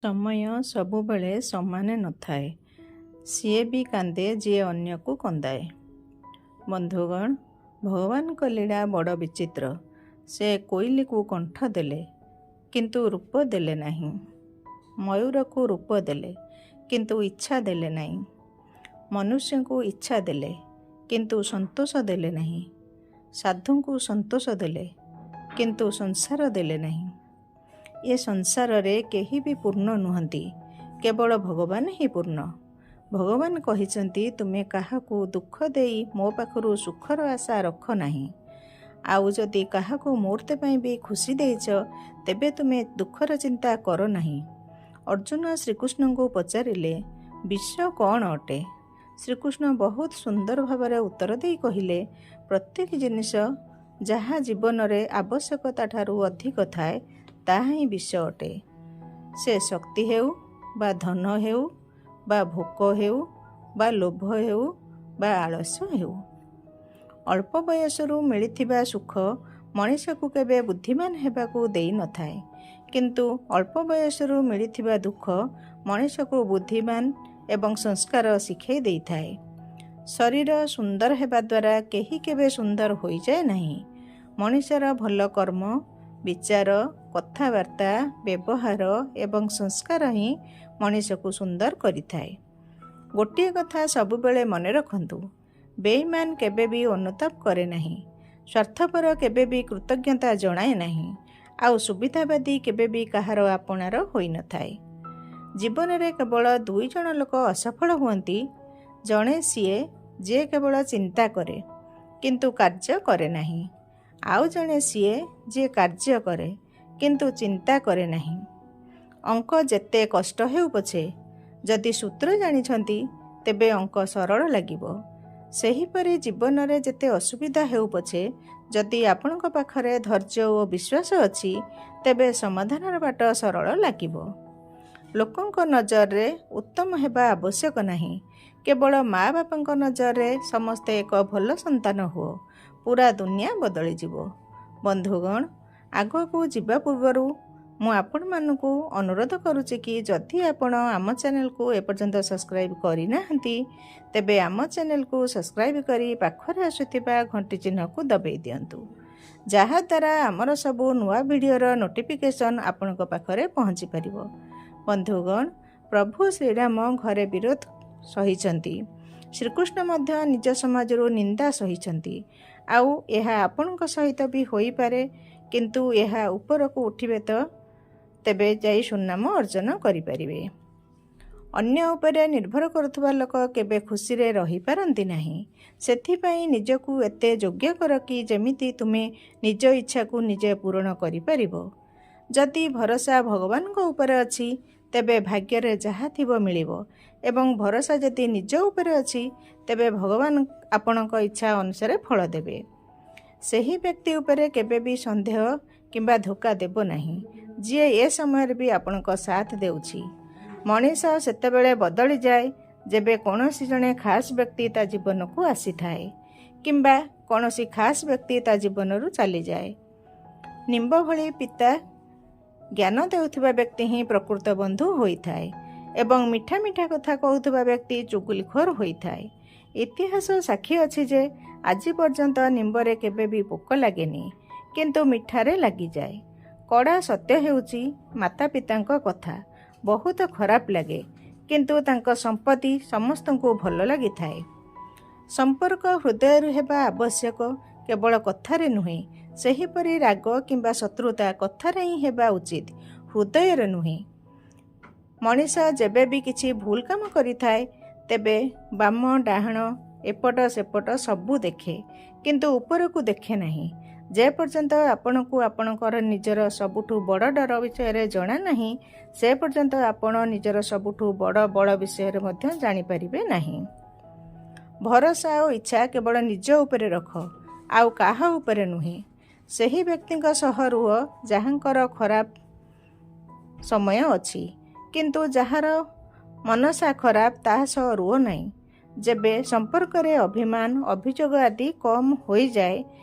ସମୟ ସବୁବେଳେ ସମାନ ନଥାଏ। ସିଏ ବି କାନ୍ଦେ ଯିଏ ଅନ୍ୟକୁ କନ୍ଦାଏ। ବନ୍ଧୁଗଣ, ଭଗବାନଙ୍କ ଲୀଳା ବଡ଼ ବିଚିତ୍ର। ସେ କୋଇଲିକୁ କଣ୍ଠ ଦେଲେ, କିନ୍ତୁ ରୂପ ଦେଲେ ନାହିଁ। ମୟୂରକୁ ରୂପ ଦେଲେ, କିନ୍ତୁ ଇଚ୍ଛା ଦେଲେ ନାହିଁ। ମନୁଷ୍ୟଙ୍କୁ ଇଚ୍ଛା ଦେଲେ, କିନ୍ତୁ ସନ୍ତୋଷ ଦେଲେ ନାହିଁ। ସାଧୁଙ୍କୁ ସନ୍ତୋଷ ଦେଲେ, କିନ୍ତୁ ସଂସାର ଦେଲେ ନାହିଁ। ଏ ସଂସାରରେ କେହି ବି ପୂର୍ଣ୍ଣ ନୁହନ୍ତି, କେବଳ ଭଗବାନ ହିଁ ପୂର୍ଣ୍ଣ। ଭଗବାନ କହିଛନ୍ତି, ତୁମେ କାହାକୁ ଦୁଃଖ ଦେଇ ମୋ ପାଖରୁ ସୁଖର ଆଶା ରଖ ନାହିଁ। ଆଉ ଯଦି କାହାକୁ ମୁହୂର୍ତ୍ତେ ପାଇଁ ବି ଖୁସି ଦେଇଛ, ତେବେ ତୁମେ ଦୁଃଖର ଚିନ୍ତା କର ନାହିଁ। ଅର୍ଜୁନ ଶ୍ରୀକୃଷ୍ଣଙ୍କୁ ପଚାରିଲେ, ବିଷ କ'ଣ ଅଟେ? ଶ୍ରୀକୃଷ୍ଣ ବହୁତ ସୁନ୍ଦର ଭାବରେ ଉତ୍ତର ଦେଇ କହିଲେ, ପ୍ରତ୍ୟେକ ଜିନିଷ ଯାହା ଜୀବନରେ ଆବଶ୍ୟକତା ଠାରୁ ଅଧିକ ଥାଏ, ତାହା ହିଁ ବିଷ ଅଟେ। ସେ ଶକ୍ତି ହେଉ ବା ଧନ ହେଉ ବା ଭୋକ ହେଉ ବା ଲୋଭ ହେଉ ବା ଆଳସ୍ୟ ହେଉ। ଅଳ୍ପ ବୟସରୁ ମିଳିଥିବା ସୁଖ ମଣିଷକୁ କେବେ ବୁଦ୍ଧିମାନ ହେବାକୁ ଦେଇନଥାଏ, କିନ୍ତୁ ଅଳ୍ପ ବୟସରୁ ମିଳିଥିବା ଦୁଃଖ ମଣିଷକୁ ବୁଦ୍ଧିମାନ ଏବଂ ସଂସ୍କାର ଶିଖାଇ ଦେଇଥାଏ। ଶରୀର ସୁନ୍ଦର ହେବା ଦ୍ୱାରା କେହି କେବେ ସୁନ୍ଦର ହୋଇଯାଏ ନାହିଁ। ମଣିଷର ଭଲ କର୍ମ, ବିଚାର, କଥାବାର୍ତ୍ତା, ବ୍ୟବହାର ଏବଂ ସଂସ୍କାର ହିଁ ମଣିଷକୁ ସୁନ୍ଦର କରିଥାଏ। ଗୋଟିଏ କଥା ସବୁବେଳେ ମନେ ରଖନ୍ତୁ, ବେଇମାନ କେବେ ବି ଅନୁତାପ କରେ ନାହିଁ, ସ୍ୱାର୍ଥପର କେବେ ବି କୃତଜ୍ଞତା ଜଣାଏ ନାହିଁ, ଆଉ ସୁବିଧାବାଦୀ କେବେ ବି କାହାର ଆପଣାର ହୋଇନଥାଏ। ଜୀବନରେ କେବଳ ଦୁଇ ଜଣ ଲୋକ ଅସଫଳ ହୁଅନ୍ତି। ଜଣେ ସିଏ ଯିଏ କେବଳ ଚିନ୍ତା କରେ କିନ୍ତୁ କାର୍ଯ୍ୟ କରେ ନାହିଁ, ଆଉ ଜଣେ ସିଏ ଯିଏ କାର୍ଯ୍ୟ କରେ କିନ୍ତୁ ଚିନ୍ତା କରେ ନାହିଁ। ଅଙ୍କ ଯେତେ କଷ୍ଟ ହେଉ ପଛେ, ଯଦି ସୂତ୍ର ଜାଣିଛନ୍ତି, ତେବେ ଅଙ୍କ ସରଳ ଲାଗିବ। ସେହିପରି ଜୀବନରେ ଯେତେ ଅସୁବିଧା ହେଉ ପଛେ, ଯଦି ଆପଣଙ୍କ ପାଖରେ ଧୈର୍ଯ୍ୟ ଓ ବିଶ୍ୱାସ ଅଛି, ତେବେ ସମାଧାନର ବାଟ ସରଳ ଲାଗିବ। ଲୋକଙ୍କ ନଜରରେ ଉତ୍ତମ ହେବା ଆବଶ୍ୟକ ନାହିଁ, କେବଳ ମା ବାପାଙ୍କ ନଜରରେ ସମସ୍ତେ ଏକ ଭଲ ସନ୍ତାନ ହୁଅ, ପୁରା ଦୁନିଆ ବଦଳିଯିବ। ବନ୍ଧୁଗଣ, ଆଗକୁ ଯିବା ପୂର୍ବରୁ ମୁଁ ଆପଣମାନଙ୍କୁ ଅନୁରୋଧ କରୁଛି କି ଯଦି ଆପଣ ଆମ ଚ୍ୟାନେଲକୁ ଏପର୍ଯ୍ୟନ୍ତ ସବସ୍କ୍ରାଇବ୍ କରିନାହାନ୍ତି, ତେବେ ଆମ ଚ୍ୟାନେଲକୁ ସବସ୍କ୍ରାଇବ୍ କରି ପାଖରେ ଆସୁଥିବା ଘଣ୍ଟି ଚିହ୍ନକୁ ଦବାଇ ଦିଅନ୍ତୁ, ଯାହାଦ୍ୱାରା ଆମର ସବୁ ନୂଆ ଭିଡ଼ିଓର ନୋଟିଫିକେସନ୍ ଆପଣଙ୍କ ପାଖରେ ପହଞ୍ଚି ପାରିବ। ବନ୍ଧୁଗଣ, ପ୍ରଭୁ ଶ୍ରୀରାମ ଘରେ ବିରୋଧ ସହିଛନ୍ତି, ଶ୍ରୀକୃଷ୍ଣ ମଧ୍ୟ ନିଜ ସମାଜରୁ ନିନ୍ଦା ସହିଛନ୍ତି, ଆଉ ଏହା ଆପଣଙ୍କ ସହିତ ବି ହୋଇପାରେ। କିନ୍ତୁ ଏହା ଉପରକୁ ଉଠିବେ ତ ତେବେ ଯାଇ ସୁନାମ ଅର୍ଜନ କରିପାରିବେ। ଅନ୍ୟ ଉପରେ ନିର୍ଭର କରୁଥିବା ଲୋକ କେବେ ଖୁସିରେ ରହିପାରନ୍ତି ନାହିଁ। ସେଥିପାଇଁ ନିଜକୁ ଏତେ ଯୋଗ୍ୟ କର କି ଯେମିତି ତୁମେ ନିଜ ଇଚ୍ଛାକୁ ନିଜେ ପୂରଣ କରିପାରିବ। ଯଦି ଭରସା ଭଗବାନଙ୍କ ଉପରେ ଅଛି, ତେବେ ଭାଗ୍ୟରେ ଯାହା ଥିବ ମିଳିବ ଏବଂ ଭରସା ଯଦି ନିଜ ଉପରେ ଅଛି, ତେବେ ଭଗବାନ ଆପଣଙ୍କ ଇଚ୍ଛା ଅନୁସାରେ ଫଳ ଦେବେ। ସେହି ବ୍ୟକ୍ତି ଉପରେ କେବେ ବି ସନ୍ଦେହ କିମ୍ବା ଧୋକା ଦେବ ନାହିଁ, ଯିଏ ଏ ସମୟରେ ବି ଆପଣଙ୍କ ସାଥ ଦେଉଛି। ମଣିଷ ସେତେବେଳେ ବଦଳିଯାଏ ଯେବେ କୌଣସି ଜଣେ ଖାସ୍ ବ୍ୟକ୍ତି ତା ଜୀବନକୁ ଆସିଥାଏ କିମ୍ବା କୌଣସି ଖାସ୍ ବ୍ୟକ୍ତି ତା ଜୀବନରୁ ଚାଲିଯାଏ। ନିମ୍ବ ଭଳି ପିତା ଜ୍ଞାନ ଦେଉଥିବା ବ୍ୟକ୍ତି ହିଁ ପ୍ରକୃତ ବନ୍ଧୁ ହୋଇଥାଏ ଏବଂ ମିଠା ମିଠା କଥା କହୁଥିବା ବ୍ୟକ୍ତି ଚୁଗୁଲିଖୋର ହୋଇଥାଏ। ଇତିହାସ ସାକ୍ଷୀ ଅଛି ଯେ ଆଜି ପର୍ଯ୍ୟନ୍ତ ନିମ୍ବରେ କେବେ ବି ପୋକ ଲାଗେନି, କିନ୍ତୁ ମିଠାରେ ଲାଗିଯାଏ। କଡ଼ା ସତ୍ୟ ହେଉଛି, ମାତା ପିତାଙ୍କ କଥା ବହୁତ ଖରାପ ଲାଗେ, କିନ୍ତୁ ତାଙ୍କ ସମ୍ପତ୍ତି ସମସ୍ତଙ୍କୁ ଭଲ ଲାଗିଥାଏ। ସମ୍ପର୍କ ହୃଦୟରୁ ହେବା ଆବଶ୍ୟକ, କେବଳ କଥାରେ ନୁହେଁ। ସେହିପରି ରାଗ କିମ୍ବା ଶତ୍ରୁତା କଥାରେ ହିଁ ହେବା ଉଚିତ, ହୃଦୟରେ ନୁହେଁ। ମଣିଷ ଯେବେ ବି କିଛି ଭୁଲ କାମ କରିଥାଏ, ତେବେ ବାମ ଡାହାଣ ଏପଟ ସେପଟ ସବୁ ଦେଖେ, କିନ୍ତୁ ଉପରକୁ ଦେଖେ ନାହିଁ। ଯେ ପର୍ଯ୍ୟନ୍ତ ଆପଣଙ୍କୁ ଆପଣଙ୍କର ନିଜର ସବୁଠୁ ବଡ଼ ଡର ବିଷୟରେ ଜଣା ନାହିଁ, ସେ ପର୍ଯ୍ୟନ୍ତ ଆପଣ ନିଜର ସବୁଠୁ ବଡ଼ ବଳ ବିଷୟରେ ମଧ୍ୟ ଜାଣିପାରିବେ ନାହିଁ। ଭରସା ଓ ଇଚ୍ଛା କେବଳ ନିଜ ଉପରେ ରଖ, ଆଉ କାହା ଉପରେ ନୁହେଁ। ସେହି ବ୍ୟକ୍ତିଙ୍କ ସହ ରୁହ ଯାହାଙ୍କର ଖରାପ ସମୟ ଅଛି, କିନ୍ତୁ ଯାହାର ମନସା ଖରାପ, ତାହା ସହ ରୁହ ନାହିଁ। ଯେବେ ସମ୍ପର୍କରେ ଅଭିମାନ, ଅଭିଯୋଗ ଆଦି କମ୍ ହୋଇଯାଏ,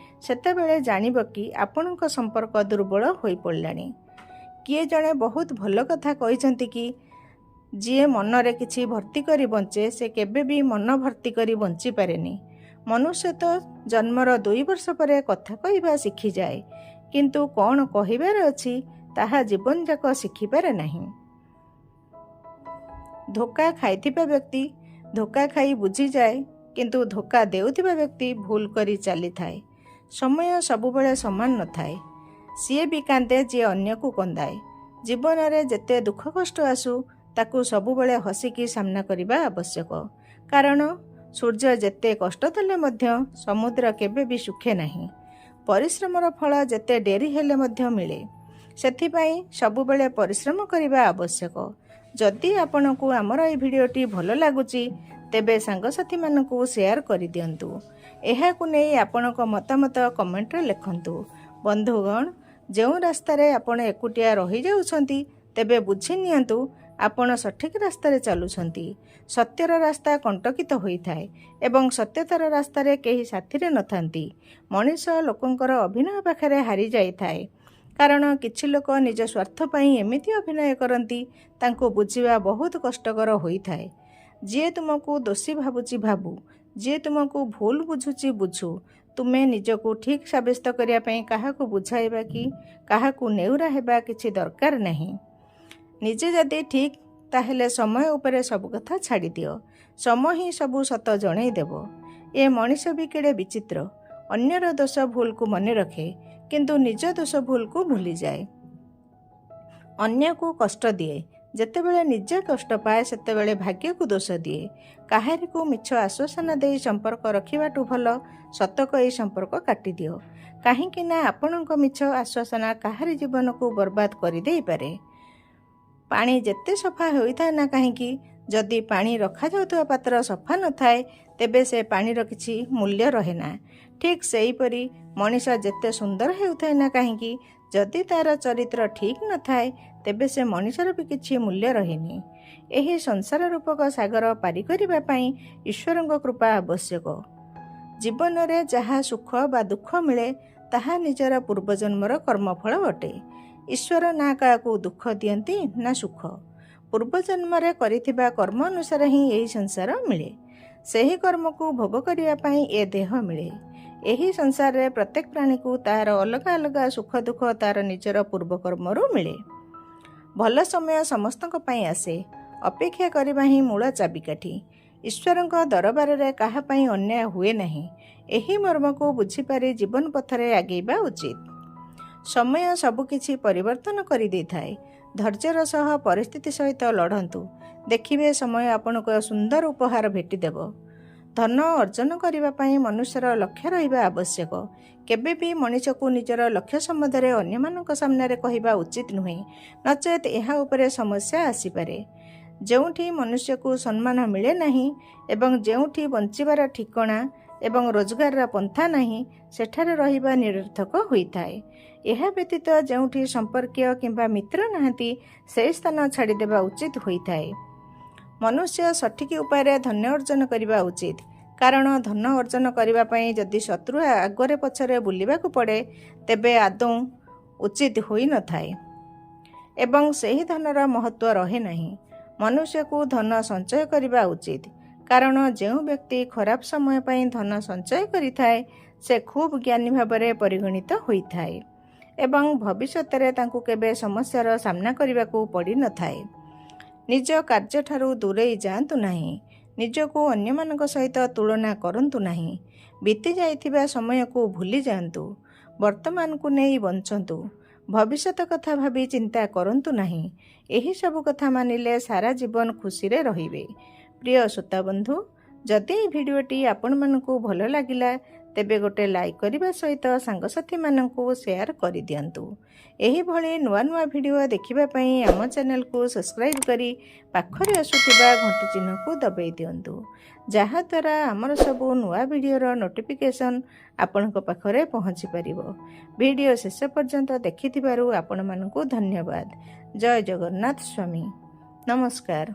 ସେତେବେଳେ ଜାଣିବ କି ଆପଣଙ୍କ ସମ୍ପର୍କ ଦୁର୍ବଳ ହୋଇପଡ଼ିଲାଣି। କିଏ ଜଣେ ବହୁତ ଭଲ କଥା କହିଛନ୍ତି କି ଯିଏ ମନରେ କିଛି ଭର୍ତ୍ତି କରି ବଞ୍ଚେ, ସେ କେବେ ବି ମନ ଭର୍ତ୍ତି କରି ବଞ୍ଚିପାରେନି। ମନୁଷ୍ୟ ତ ଜନ୍ମର 2 ବର୍ଷ ପରେ କଥା କହିବା ଶିଖିଯାଏ, କିନ୍ତୁ କ'ଣ କହିବାର ଅଛି ତାହା ଜୀବନଯାକ ଶିଖିପାରେ ନାହିଁ। ଧୋକା ଖାଇଥିବା ବ୍ୟକ୍ତି ଧୋକା ଖାଇ ବୁଝିଯାଏ, କିନ୍ତୁ ଧୋକା ଦେଉଥିବା ବ୍ୟକ୍ତି ଭୁଲ କରି ଚାଲିଥାଏ। ସମୟ ସବୁବେଳେ ସମାନ ନଥାଏ। ସିଏ ବି କାନ୍ଦେ ଯିଏ ଅନ୍ୟକୁ କନ୍ଦାଏ। ଜୀବନରେ ଯେତେ ଦୁଃଖ କଷ୍ଟ ଆସୁ, ତାକୁ ସବୁବେଳେ ହସିକି ସାମ୍ନା କରିବା ଆବଶ୍ୟକ। କାରଣ ସୂର୍ଯ୍ୟ ଯେତେ କଷ୍ଟ ଦେଲେ ମଧ୍ୟ ସମୁଦ୍ର କେବେ ବି ଶୁଖେ ନାହିଁ। ପରିଶ୍ରମର ଫଳ ଯେତେ ଡେରି ହେଲେ ମଧ୍ୟ ମିଳେ। ସେଥିପାଇଁ ସବୁବେଳେ ପରିଶ୍ରମ କରିବା ଆବଶ୍ୟକ। ଯଦି ଆପଣଙ୍କୁ ଆମର ଏହି ଭିଡ଼ିଓଟି ଭଲ ଲାଗୁଛି, ତେବେ ସାଙ୍ଗସାଥିମାନଙ୍କୁ ସେୟାର କରିଦିଅନ୍ତୁ। ଏହାକୁ ନେଇ ଆପଣଙ୍କ ମତାମତ କମେଣ୍ଟରେ ଲେଖନ୍ତୁ। ବନ୍ଧୁଗଣ, ଯେଉଁ ରାସ୍ତାରେ ଆପଣ ଏକୁଟିଆ ରହିଯାଉଛନ୍ତି, ତେବେ ବୁଝି ନିଅନ୍ତୁ ଆପଣ ସଠିକ୍ ରାସ୍ତାରେ ଚାଲୁଛନ୍ତି। ସତ୍ୟର ରାସ୍ତା କଣ୍ଟକିତ ହୋଇଥାଏ ଏବଂ ସତ୍ୟତାର ରାସ୍ତାରେ କେହି ସାଥିରେ ନଥାନ୍ତି। ମଣିଷ ଲୋକଙ୍କର ଅଭିନୟ ପାଖରେ ହାରି ଯାଇଥାଏ। କାରଣ କିଛି ଲୋକ ନିଜ ସ୍ୱାର୍ଥ ପାଇଁ ଏମିତି ଅଭିନୟ କରନ୍ତି, ତାଙ୍କୁ ବୁଝିବା ବହୁତ କଷ୍ଟକର ହୋଇଥାଏ। ଯିଏ ତୁମକୁ ଦୋଷୀ ଭାବୁଛି ଭାବୁ, ଯିଏ ତୁମକୁ ଭୁଲ ବୁଝୁଛି ବୁଝୁ, ତୁମେ ନିଜକୁ ଠିକ୍ ସାବ୍ୟସ୍ତ କରିବା ପାଇଁ କାହାକୁ ବୁଝାଇବା କି କାହାକୁ ନେହୁରା ହେବା କିଛି ଦରକାର ନାହିଁ। ନିଜେ ଯଦି ଠିକ୍, ତାହେଲେ ସମୟ ଉପରେ ସବୁ କଥା ଛାଡ଼ିଦିଅ। ସମୟ ହିଁ ସବୁ ସତ ଜଣେଇ ଦେବ। ଏ ମଣିଷ ବି କେଡ଼େ ବିଚିତ୍ର! ଅନ୍ୟର ଦୋଷ ଭୁଲକୁ ମନେ ରଖେ, କିନ୍ତୁ ନିଜ ଦୋଷ ଭୁଲକୁ ଭୁଲିଯାଏ। ଅନ୍ୟକୁ କଷ୍ଟ ଦିଏ, ଯେତେବେଳେ ନିଜେ କଷ୍ଟ ପାଏ ସେତେବେଳେ ଭାଗ୍ୟକୁ ଦୋଷ ଦିଏ। କାହାରିକୁ ମିଛ ଆଶ୍ୱାସନା ଦେଇ ସମ୍ପର୍କ ରଖିବାଠୁ ଭଲ ସତ କହି ସମ୍ପର୍କ କାଟିଦିଅ। କାହିଁକି ନା ଆପଣଙ୍କ ମିଛ ଆଶ୍ୱାସନା କାହାରି ଜୀବନକୁ ବର୍ବାଦ କରିଦେଇପାରେ। ପାଣି ଯେତେ ସଫା ହୋଇଥାଏ ନା କାହିଁକି, ଯଦି ପାଣି ରଖାଯାଉଥିବା ପାତ୍ର ସଫା ନଥାଏ, ତେବେ ସେ ପାଣିର କିଛି ମୂଲ୍ୟ ରହେ ନା। ଠିକ୍ ସେହିପରି ମଣିଷ ଯେତେ ସୁନ୍ଦର ହେଉଥାଏ ନା କାହିଁକି, ଯଦି ତା'ର ଚରିତ୍ର ଠିକ୍ ନଥାଏ, ତେବେ ସେ ମଣିଷର ବି କିଛି ମୂଲ୍ୟ ରହେନି। ଏହି ସଂସାର ରୂପକ ସାଗର ପାରି କରିବା ପାଇଁ ଈଶ୍ୱରଙ୍କ କୃପା ଆବଶ୍ୟକ। ଜୀବନରେ ଯାହା ସୁଖ ବା ଦୁଃଖ ମିଳେ, ତାହା ନିଜର ପୂର୍ବଜନ୍ମର କର୍ମଫଳ ଅଟେ। ଈଶ୍ୱର ନା କାହାକୁ ଦୁଃଖ ଦିଅନ୍ତି ନା ସୁଖ। ପୂର୍ବଜନ୍ମରେ କରିଥିବା କର୍ମ ଅନୁସାରେ ହିଁ ଏହି ସଂସାର ମିଳେ। ସେହି କର୍ମକୁ ଭୋଗ କରିବା ପାଇଁ ଏ ଦେହ ମିଳେ। ଏହି ସଂସାରରେ ପ୍ରତ୍ୟେକ ପ୍ରାଣୀକୁ ତାହାର ଅଲଗା ଅଲଗା ସୁଖ ଦୁଃଖ ତାର ନିଜର ପୂର୍ବକର୍ମରୁ ମିଳେ। ଭଲ ସମୟ ସମସ୍ତଙ୍କ ପାଇଁ ଆସେ। ଅପେକ୍ଷା କରିବା ହିଁ ମୂଳ ଚାବିକାଠି। ଈଶ୍ୱରଙ୍କ ଦରବାରରେ କାହା ପାଇଁ ଅନ୍ୟାୟ ହୁଏ ନାହିଁ। ଏହି ମର୍ମକୁ ବୁଝିପାରି ଜୀବନ ପଥରେ ଆଗେଇବା ଉଚିତ। ସମୟ ସବୁକିଛି ପରିବର୍ତ୍ତନ କରିଦେଇଥାଏ। ଧୈର୍ଯ୍ୟର ସହ ପରିସ୍ଥିତି ସହିତ ଲଢ଼ନ୍ତୁ, ଦେଖିବେ ସମୟ ଆପଣଙ୍କୁ ଏକ ସୁନ୍ଦର ଉପହାର ଭେଟିଦେବ। ଧନ ଅର୍ଜନ କରିବା ପାଇଁ ମନୁଷ୍ୟର ଲକ୍ଷ୍ୟ ରହିବା ଆବଶ୍ୟକ। କେବେ ବି ମଣିଷକୁ ନିଜର ଲକ୍ଷ୍ୟ ସମ୍ବନ୍ଧରେ ଅନ୍ୟମାନଙ୍କ ସାମ୍ନାରେ କହିବା ଉଚିତ ନୁହେଁ, ନଚେତ୍ ଏହା ଉପରେ ସମସ୍ୟା ଆସିପାରେ। ଯେଉଁଠି ମନୁଷ୍ୟକୁ ସମ୍ମାନ ମିଳେ ନାହିଁ ଏବଂ ଯେଉଁଠି ବଞ୍ଚିବାର ଠିକଣା ଏବଂ ରୋଜଗାରର ପନ୍ଥା ନାହିଁ, ସେଠାରେ ରହିବା ନିରର୍ଥକ ହୋଇଥାଏ। ଏହା ବ୍ୟତୀତ ଯେଉଁଠି ସମ୍ପର୍କୀୟ କିମ୍ବା ମିତ୍ର ନାହାନ୍ତି, ସେହି ସ୍ଥାନ ଛାଡ଼ିଦେବା ଉଚିତ ହୋଇଥାଏ। ମନୁଷ୍ୟ ସଠିକ୍ ଉପାୟରେ ଧନ ଅର୍ଜନ କରିବା ଉଚିତ। କାରଣ ଧନ ଅର୍ଜନ କରିବା ପାଇଁ ଯଦି ଶତ୍ରୁ ଆଗରେ ପଛରେ ବୁଲିବାକୁ ପଡ଼େ, ତେବେ ଆଦୌ ଉଚିତ ହୋଇନଥାଏ ଏବଂ ସେହି ଧନର ମହତ୍ତ୍ୱ ରହେ ନାହିଁ। ମନୁଷ୍ୟକୁ ଧନ ସଞ୍ଚୟ କରିବା ଉଚିତ। କାରଣ ଯେଉଁ ବ୍ୟକ୍ତି ଖରାପ ସମୟ ପାଇଁ ଧନ ସଞ୍ଚୟ କରିଥାଏ, ସେ ଖୁବ୍ ଜ୍ଞାନୀ ଭାବରେ ପରିଗଣିତ ହୋଇଥାଏ ଏବଂ ଭବିଷ୍ୟତରେ ତାଙ୍କୁ କେବେ ସମସ୍ୟାର ସାମ୍ନା କରିବାକୁ ପଡ଼ିନଥାଏ। ନିଜ କାର୍ଯ୍ୟଠାରୁ ଦୂରେଇ ଯାଆନ୍ତୁ ନାହିଁ। ନିଜକୁ ଅନ୍ୟମାନଙ୍କ ସହିତ ତୁଳନା କରନ୍ତୁ ନାହିଁ। ବିତି ଯାଇଥିବା ସମୟକୁ ଭୁଲି ଯାଆନ୍ତୁ। ବର୍ତ୍ତମାନକୁ ନେଇ ବଞ୍ଚନ୍ତୁ। ଭବିଷ୍ୟତ କଥା ଭାବି ଚିନ୍ତା କରନ୍ତୁ ନାହିଁ। ଏହି ସବୁ କଥା ମାନିଲେ ସାରା ଜୀବନ ଖୁସିରେ ରହିବେ। ପ୍ରିୟ ଶ୍ରୋତାବନ୍ଧୁ, ଯଦି ଏହି ଭିଡ଼ିଓଟି ଆପଣମାନଙ୍କୁ ଭଲ ଲାଗିଲା, ତେବେ ଗୋଟେ ଲାଇକ୍ କରିବା ସହିତ ସାଙ୍ଗସାଥିମାନଙ୍କୁ ସେୟାର କରିଦିଅନ୍ତୁ। ଏହିଭଳି ନୂଆ ନୂଆ ଭିଡ଼ିଓ ଦେଖିବା ପାଇଁ ଆମ ଚ୍ୟାନେଲକୁ ସବସ୍କ୍ରାଇବ୍ କରି ପାଖରେ ଆସୁଥିବା ଘଣ୍ଟି ଚିହ୍ନକୁ ଦବାଇ ଦିଅନ୍ତୁ, ଯାହାଦ୍ୱାରା ଆମର ସବୁ ନୂଆ ଭିଡ଼ିଓର ନୋଟିଫିକେସନ୍ ଆପଣଙ୍କ ପାଖରେ ପହଞ୍ଚି ପାରିବ। ଭିଡ଼ିଓ ଶେଷ ପର୍ଯ୍ୟନ୍ତ ଦେଖିଥିବାରୁ ଆପଣମାନଙ୍କୁ ଧନ୍ୟବାଦ। ଜୟ ଜଗନ୍ନାଥ ସ୍ୱାମୀ। ନମସ୍କାର।